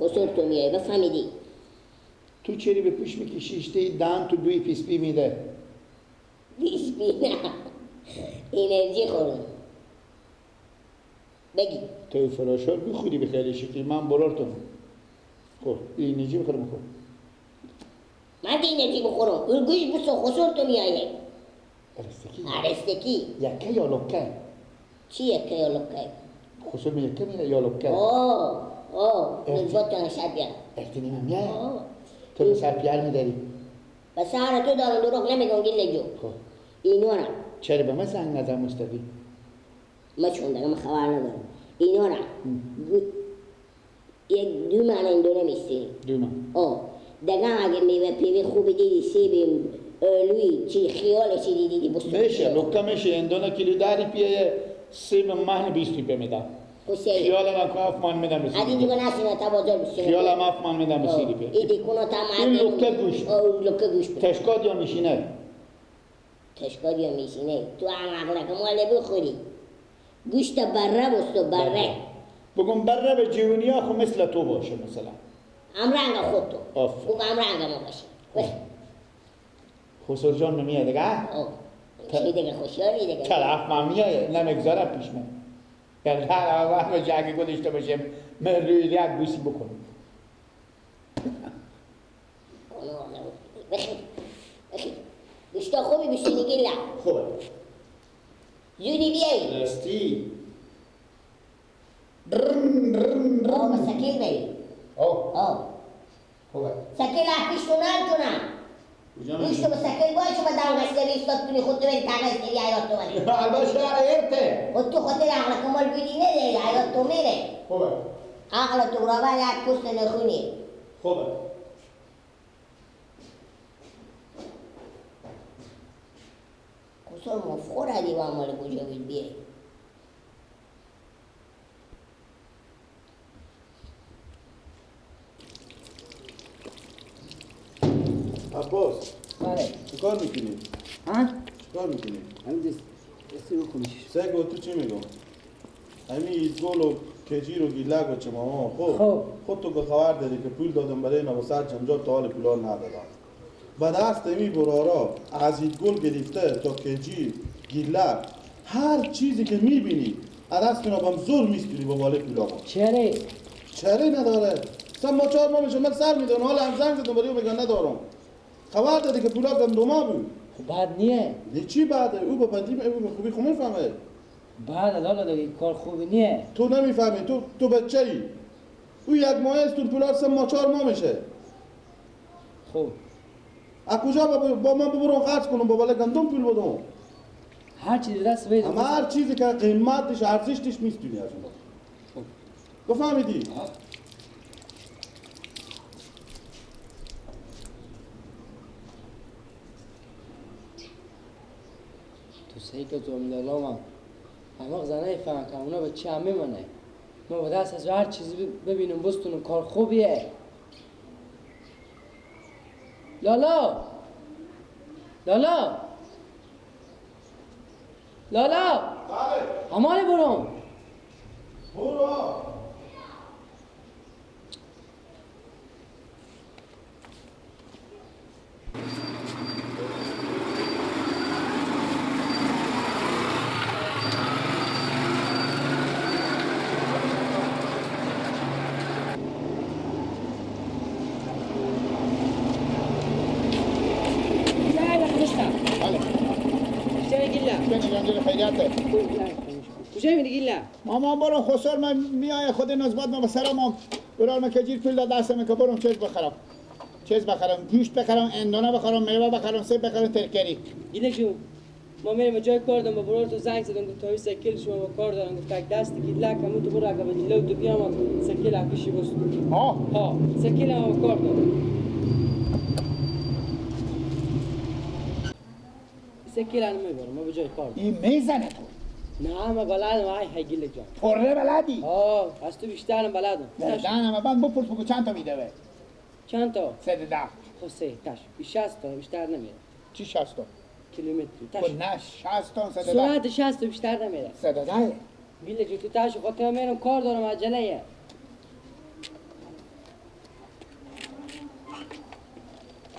خسر تو میای بفهمیدی. تو چری به پیش میکشیشتی دهن تو دوی پیس پی میده. پیس پی نه انرژی خورم. بگی تو فراشار بخوری به خیلی شکلی من برارتون. خب انرژی بخورم. خب من دی انرژی بخورم اون گوش بسو خسر تو میایه. ارستکی ارستکی یکه یا لکه؟ چی یکه یا لکه؟ خسر می یکه میره یا لکه؟ اوه اوه نزبات شب بیا ارتنی من میایه تو به سر پیار میداری؟ به سر تو دارم دروغ نمیگم گیل جو. خب اینا را چرا به من زنگ نزن مصطفی؟ ما چون دارم خبر ندارم. اینا را یک دو من این دو نمیستی. دو من. آه دقیقا اگه میوه پیوه خوبی دیدی سیبیم الوی چی خیال چی دیدی بسو میشه لکه میشه این دونه کیلو داری پیه سیب مهن 20 روپیه میدم. خیال من که 7 مان میدم به سی دیگه نسینه تا بازار بسینه. خیال هم 7 مان میدم به 30 روپیه. ایدی کنو تا این لکه گوشت. آه لکه گوشت. تشکاد یا میشینه؟ تشکاد یا میشینه؟ تو هم عقلک مال بخوری. گوشت بره بستو بره. بگم بره به جوونی ها خو مثل تو باشه مثلا. هم رنگ خود تو. آفرین. بگم هم رنگ ما باشه. خسر جان نمیاد دیگه؟ آه. چی دیگه خوشحالی دیگه. طرف من میایه نمیگذارم پیش من. یعنی هر وقت ما جنگ گذاشته باشیم من روی یک بوسی بکنم. بخیر بخیر گوشتا خوبی بشینی گیلا. خوبه. زودی بیایی. راستی. آه با سکیل بری. آه. آه. خوبه. سکیل پیش تو نتونم. گوشتو با سکیل باشه با دم قشتری ایستاد کنی خود تو بری تقشتری حیات تو بری. البته ارته. خود تو خود عقل کمال بیدی نداری حیات تو میره. خوبه. عقل تو برابر یک پوست نخونی. خوبه. کسر مفخور علی و عمال کجا بود بیه. عباس بله چیکار میکنی؟ ها؟ چیکار میکنی؟ همین دستی بکنیش. سگ تو چی میگم؟ همین ایزگل و کجیر و گیلک و چه ماما. خب خود تو که خبر داری که پول دادم برای اینا و سر جنجال تا حال پولا ندادم. به دست می برارا از ایدگل گرفته تا کجیر گیلک هر چیزی که میبینی از دست اینا بام زور میستونی با بالای پولا ما. چره؟ چره نداره. سم ما 4 ماه میشه من سر میدونم حالا هم زنگ زدم برای میگن ندارم. خبر دادی که پولا گندما بود. خب بعد نیه. نه چی بعده؟ او با بندی او به خوبی خو میفهمه. بعد لالا دیگه کار خوبی نیه. تو نمیفهمی تو بچه ای. او یک ماه است تو پولا سه ماه 4 ماه میشه. خب از کجا با من ببرم خرج کنم با بالا گندم پول بدم؟ هر چیزی دست بده. اما هر چیزی که قیمتش ارزشش میستونی از اون. خب بفهمیدی؟ تو سعی که تو لالا همه زنای فهم که اونا به چه هم میمونه. ما با دست از هر چیزی ببینم بستونم کار خوبیه. لالا لالا لالا بله همانه برم برو. کجا میری گیلا؟ مامان برم خسر من میای خود نزبات ما به سرم برام من کجیر پول داد دستم که برم چیز بخرم. چیز بخرم، گوشت بخرم، اندونه بخرم، میوه بخرم، سیب بخرم، ترکری. گیلا جون ما میریم جای کار دارم با برار تو زنگ زدم گفت تاوی سکیل شما با کار دارم گفت تک دست گیلا کمو تو برو اگه به جلو تو بیام سکیل اپیشی بس. ها ها سکیل هم کار دارم. سکیل هم میبرم ما به جای کار دارم. این میزنه تو. نه ما بلدم ای هگیل جان. پره بلدی؟ آه از تو بیشترم بلدم. نه من بپرس بگو چند تا میده به؟ چند تا؟ 3 10. خب 3 تاش 60 تا بیشتر نمیره. چی 60 تا؟ کیلومتر. خب نه 60 تا 3 10. سرعت 60 تا بیشتر نمیره. 3 10. گیل جو تو تاش خاطر میرم کار دارم عجله.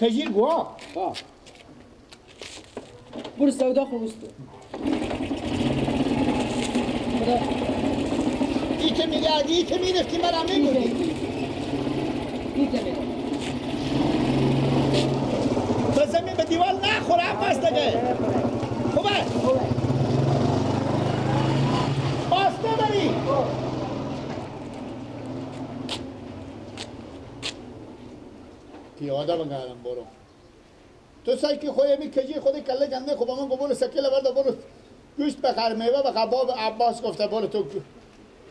کجیر گوا. ها. برو سودا خو بستو. ای که میگه ای که میرفتی من هم میگونی. ای که میگه. به زمین به دیوار نخوره عباس دیگه. خوبه؟ خوبه. آسته بری. پیاده بگردم برو. تو سعی که خود می کجی خود کله گنده خب من گفت برو سکل بردا برو گوشت بخر میوه بخر. باب عباس گفته برو تو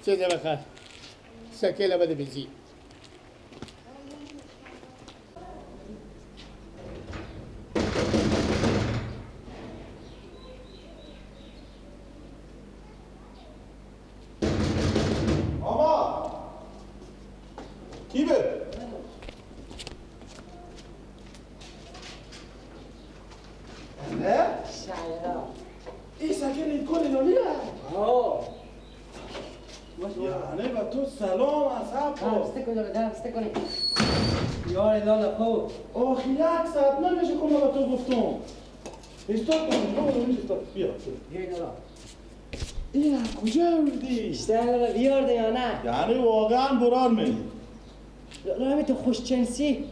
چیز بخر سکل بده بیزی. آما کی به؟ نه؟ شایرا این سکل کل لالیه؟ ها یعنی با تو سلام از عباس. دسته کنی دسته کنی یار لالا خوب. آخی یک ساعت نمیشه که من به تو گفتم. استاد کن بابا نمیشه استاد. بیا بیا لالا. این از کجا آوردی؟ بیشتر لالا بیارده یا نه؟ یعنی واقعا برار میدی. لالا همین تو خوشچنسی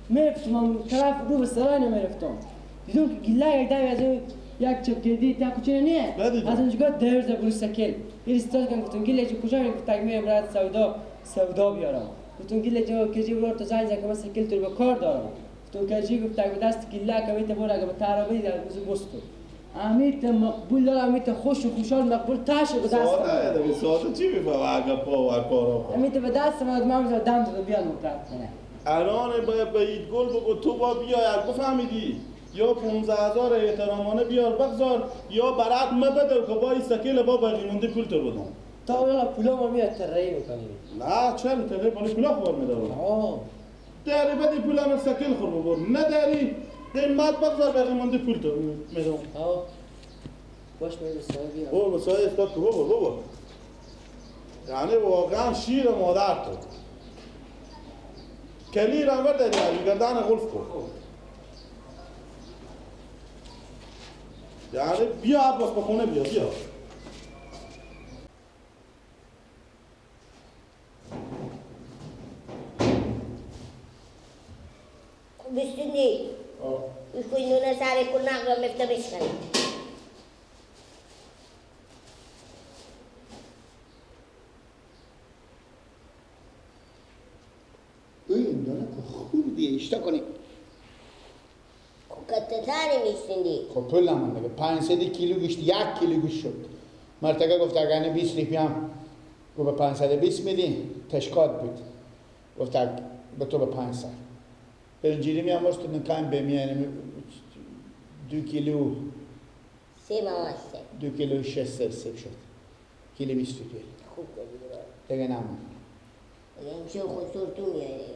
میرفتم من طرف رو به سرای نمیرفتم. دیدم که گله یک دم از یک چپ گردی تا کوچه نیه از اونجا درز برو سکل یه استاد کن گفتم گله چه کجا میگم گفت میرم رات سودا بیارم. گفتم گله چه کجی برو تو زنگ زد که من سکل تو به کار دارم. گفتم کجی گفت به دست گله که میته برو اگه به تعربی در بستو امیت مقبول دارم امیت خوش و خوشحال مقبول تاش به دست ساده دیگه ساده چی میفهمه اگه پا و کارا امیت به دست من دم تو بیان مطرح کنه. الان باید به عید گل بگو تو با بیای بفهمیدی یا 15,000 احترامانه بیار بگذار یا برات ما بده که با این سکیل با باقی مونده پول تو بدم. تا اولا پولا ما میاد ترهی میکنی. نه چرا ترهی پولی پولا خور میدارم. داری بدی پولا من سکیل خور ببر نداری قیمت بگذار باقی مونده پول تو میدم. باش باید مسایه بیار. او مسایه استاد تو ببر ببر. یعنی واقعا شیر مادر تو. کلی را برداری گردن غلف کن. یعنی بیا عباس به خونه بیا بیا. بستونی ایشون نونه سر کل نقل مفته بشکنی. این دانه که خوردیه اشتا کنی. کتتری میشتندی. خب پول نمان دیگه 500 کیلو گوشت 1 کیلو گوشت شد. مرتکه گفت اگر نه 20 ریپی هم گفت به 520 میدی تشکات بود. گفت به تو به 500. برنجیری میام واسه تو نکایم به میانه 2 کیلو سه ماسه 2 کیلو 600 سه شد. کیلو 20 ریپی. خوب کردی برای. دیگه نمان. دیگه امشب خود تو میاری.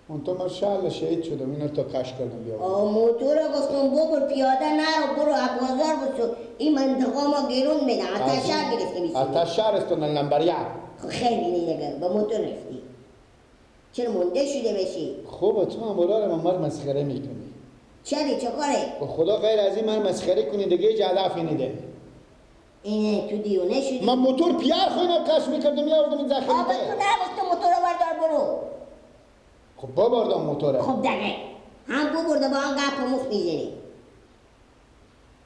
اون تو ماشاءالله شهید شدم اینو تا کش کردم بیا. موتور رو گفتم ببر پیاده نرو برو بازار بسو این منطقه ما گرون میدن حتی شهر گرفته میشی. حتی شهر است نمبر یک. خیلی دیگه با موتور رفتی چرا مونده شده بشی؟ خب تو هم برار من مسخره میکنی. چرا چه کاره؟ با خدا غیر از این من مسخره کنی دیگه هیچ هدفی نیده. اینه تو دیونه شدی؟ من موتور پیار خو کش میکردم میآوردم این ذخیره. آبا تو نگفت موتور رو بردار برو. خب ببردم موتوره. خب دقیق هم ببرده با هم گپ و مخ میزنی.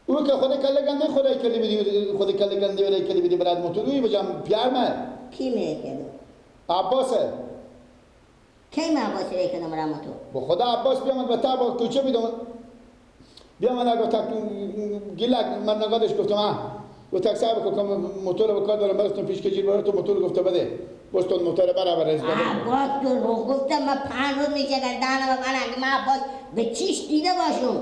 او که خود کله گنده خدای کلی بدی خود کله گنده برای کلی بدی برات موتور اوی بجام پیار من. کی میره کردو؟ عباسه. کی من عباس ری کردم برای موتور؟ با خدا عباس بیامد به تا با کوچه بیدم بیامد گفت گیلک من نگادش گفتم گفت صاحب که موتور رو کار دارم براتون پیش کجیر براتون موتور گفته بده. بستون موتور برابر از بده. عباس تو رو گفتم من 5 روز میشه گردنم من اگه من عباس به چیش دیده باشم.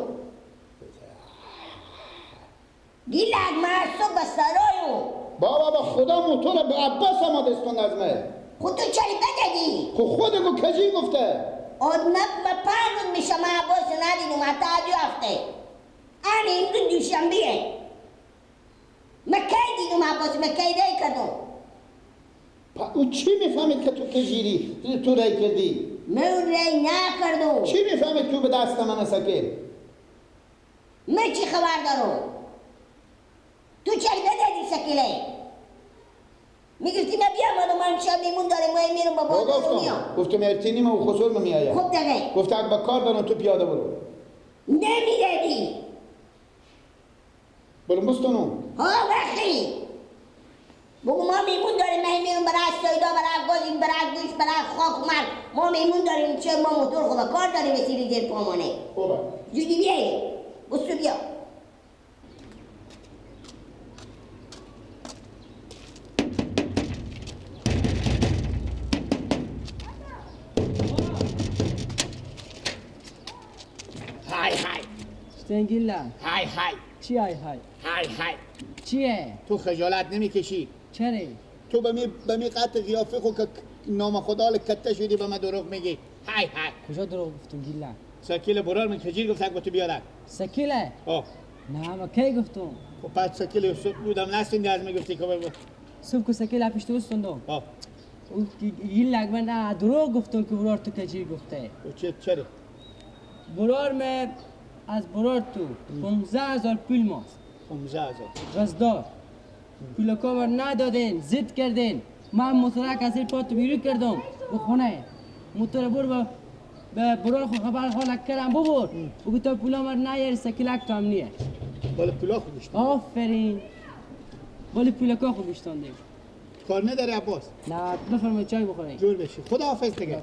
گیلک من صبح به سرایو. بابا با خدا موتور به عباس آمد استون از من. خود تو چری بددی؟ خب خود گو کجی گفته؟ آدم من 5 روز میشه من عباس ندیدم حتی 2 هفته. آن امروز دوشنبیه. من کی دیدم عباس من کی دی کردم؟ او چی میفهمید که تو کجیری تو رای کردی؟ من ری نکردم. چی میفهمید تو به دست من سکیل؟ من چی خبر دارم؟ تو چه ندادی سکیله؟ میگفتی من بیام من شب میمون دارم ما میرم با بابا میام. گفتم ارتینی من خسور میایم. خب دیگه گفت اگه با کار دارم تو پیاده برو. نمیدادی. برو مستونو. ها وقتی بگو ما میمون داریم من میرم برای سودا برای گازین برای گوش برای خاک مرگ ما میمون داریم چه ما موتور خوب کار داریم سیری زیر پامانه. خوبه زودی بیایی بسو بیا. های های ستنگیلا. های های چی های های؟ های های چیه؟ تو خجالت نمیکشی؟ چرا؟ تو به می قطع قیافه خو که نام خدا کته شدی به من دروغ میگی. های های کجا دروغ گفتم گیلا؟ سکیل برار من کجیر گفت با تو بیارد. سکیله؟ آه نه ما کی گفتم؟ خب پس سکیل صبح بودم نستیندی از میگفتی که بگو صبح که سکیل پیش تو استوندم. آه گیلا من نه دروغ گفتم که برار تو کجیر گفته. چه چرا؟ برار من از برار تو 15,000 پول ماست. 15,000 قرضدار پول کار ندادین زد کردین. من موتورک از زیر پات بیرون کردم به خونه موتور بر به برار خو خبر حالک کردم ببر بگو تا پولا مر نیاری سکیلک تو هم نیه. بالا پولا خو گشتن. آفرین بالا پولا خو گشتاندیم. کار نداری عباس؟ نه بفرمایید چای بخورین. جور بشی خدا حافظ دیگه.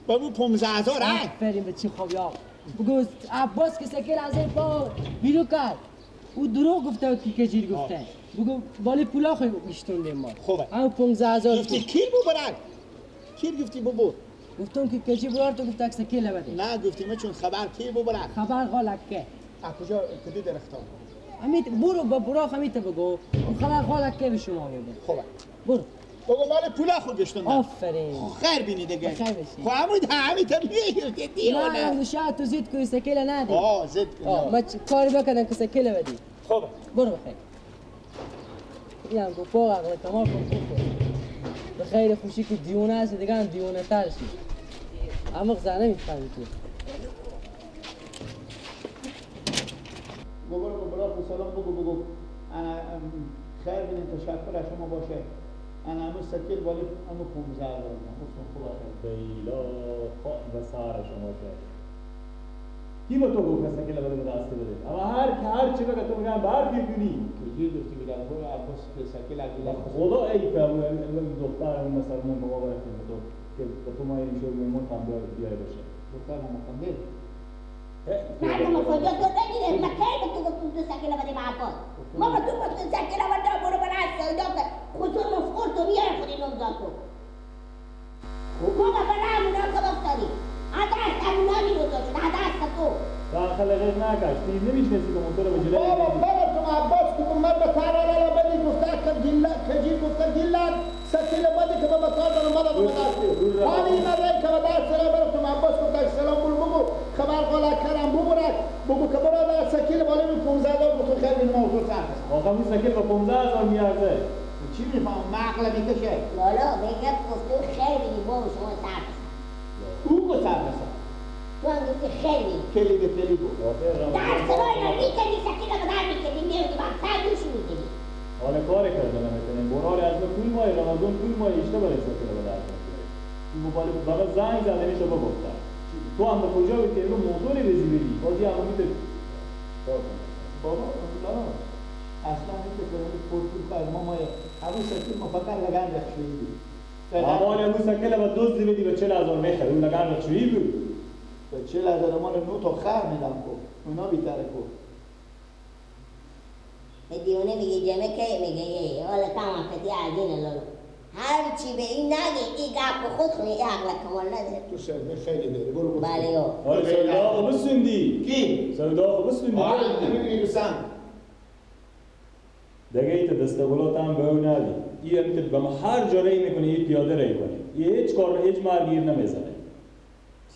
بابو 15,000. آفرین به چی خواب یا بگو عباس که سکیل از زیر پا بیرون کرد او دروغ گفته که کجیر گفته. بگو بالی پولا خو گشتوندیم ما. خوبه. هم 15,000 گفتی کیر ببرد؟ کیر گفتی ببر؟ گفتم که کجی برار تو گفت اکس کیل بده. نه گفتی من چون خبر کیر ببرد؟ خبر غالک که. از کجا کدو درختا؟ امیت برو با براخ امیت بگو خبر غالک که به شما میگه. خوبه. برو. بگو مال پولا خو گشتوندم. آفرین. خیر بینی دیگه. خیر بشی. خب همون همین تا میگه دیوانه. نه شاید تو زید که سکیل ندی. آه زید. ما کاری بکنم که سکیل بدی. خوبه. برو بخیر. اینم گفت فوق عقل کمال کن بخور. به خیر خوشی که دیونه هستی دیگه هم دیونه تر شی. اما زنه میفهمی تو. بگو برو سلام بگو بگو انا خیر بینین تشکر از شما باشه. انا همون سکیل بالی همون 15,000 گفتم خوب بیلا و سار شما کرد. کی با تو گفت سکیل بده به دست بده؟ اما هر چی بگه تو میگم برفی کنی. کجی گفتی بگم برو عباس سکیل اگه خدا ای فهم دختر اون مسلمان بابا برفتیم تو که با تو ما این شو میمون هم بیای باشه. دختر ما مردم کجا تو بگیره؟ ما کی به تو گفتم تو سکیل بده به عباس؟ ما به تو گفتم سکیل بده برو برای سودا خصوص مفخور تو بیار خودی نمزاد تو. ما به برای همونا که افتادیم از دست همونا می‌گذاشت از دست تو. داخل غیر نکش تیز نمیشنسی که موتور به جلوی بابا برا تو عباس که من به ترالا بدی گفته که گیلک کجی گفته گیلک سکیل بده که بابا کار دارم بابا به دست حالی من رای که به دست برا تو عباس گفته سلام برو بگو خبر قالا کردم ببرک بگو که برادر سکیل بالا می 15,000 گفتم خیلی موضوع سخت است. آقا اون سکیل با 15,000 میارزه. چی میفهمم عقل میکشه. لالا میگه گفته خیلی بابا شما سر او گفت سر تو هم گفتی خیلی کلی به کلی بود. در سرای را میکردی سکیل را در میکردی میردی با سر دوش میکردی. حالا کار کرده نمیتونیم برار از ما پول مای رمضان پول مای اشته برای سکیل را در میکردی. موبایل بابا زنگ زده میشه با گفتم تو هم به کجا بیتی رو موتوری بزی بدی بازی هم میتونی کار کنی. بابا لالا اصلا میتونی پول پول کار ما مای همون سکیل ما فقط لگن رخشویی بود. امان امروز سکیل با دزدی بدی به 40,000 میخری اون لگن رخشویی بود. به 40,000 مال نو تا خر میدم کو اونا بیتره کو. به دیونه میگه جمعه که میگه یه حالا تمام فتی از اینه لالا هر چی به این نگه این گپ خود خونی این عقل کمال نداره. تو سرمه خیلی داری برو برو. بله یو. حالا سودا آقا بسوندی. کی؟ سودا آقا بسوندی. آره نمیدونی دوستم. دیگه ایت دسته گلات هم به او ندی. این هم به ما هر جا رای میکنه این پیاده رای کنه. این هیچ کار هیچ مرگیر نمیزنه.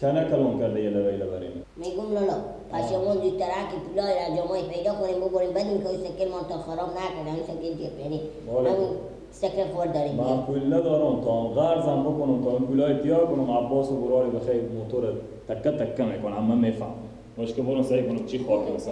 کنه کلون کرده یه لبه لبه میگم لالا پشمون زودتر که پولای را جامعه پیدا کنیم ببریم بدیم که اون سکل ما تا خراب نکنه. اون سکل چه پنی همون سکل فور داری من پول ندارم تا هم قرضم بکنم تا هم پولای تیار کنم عباس و براری بخیر موتور تکه تکه میکنم. من میفهم باش که برم سعی کنم چی خاک به سر.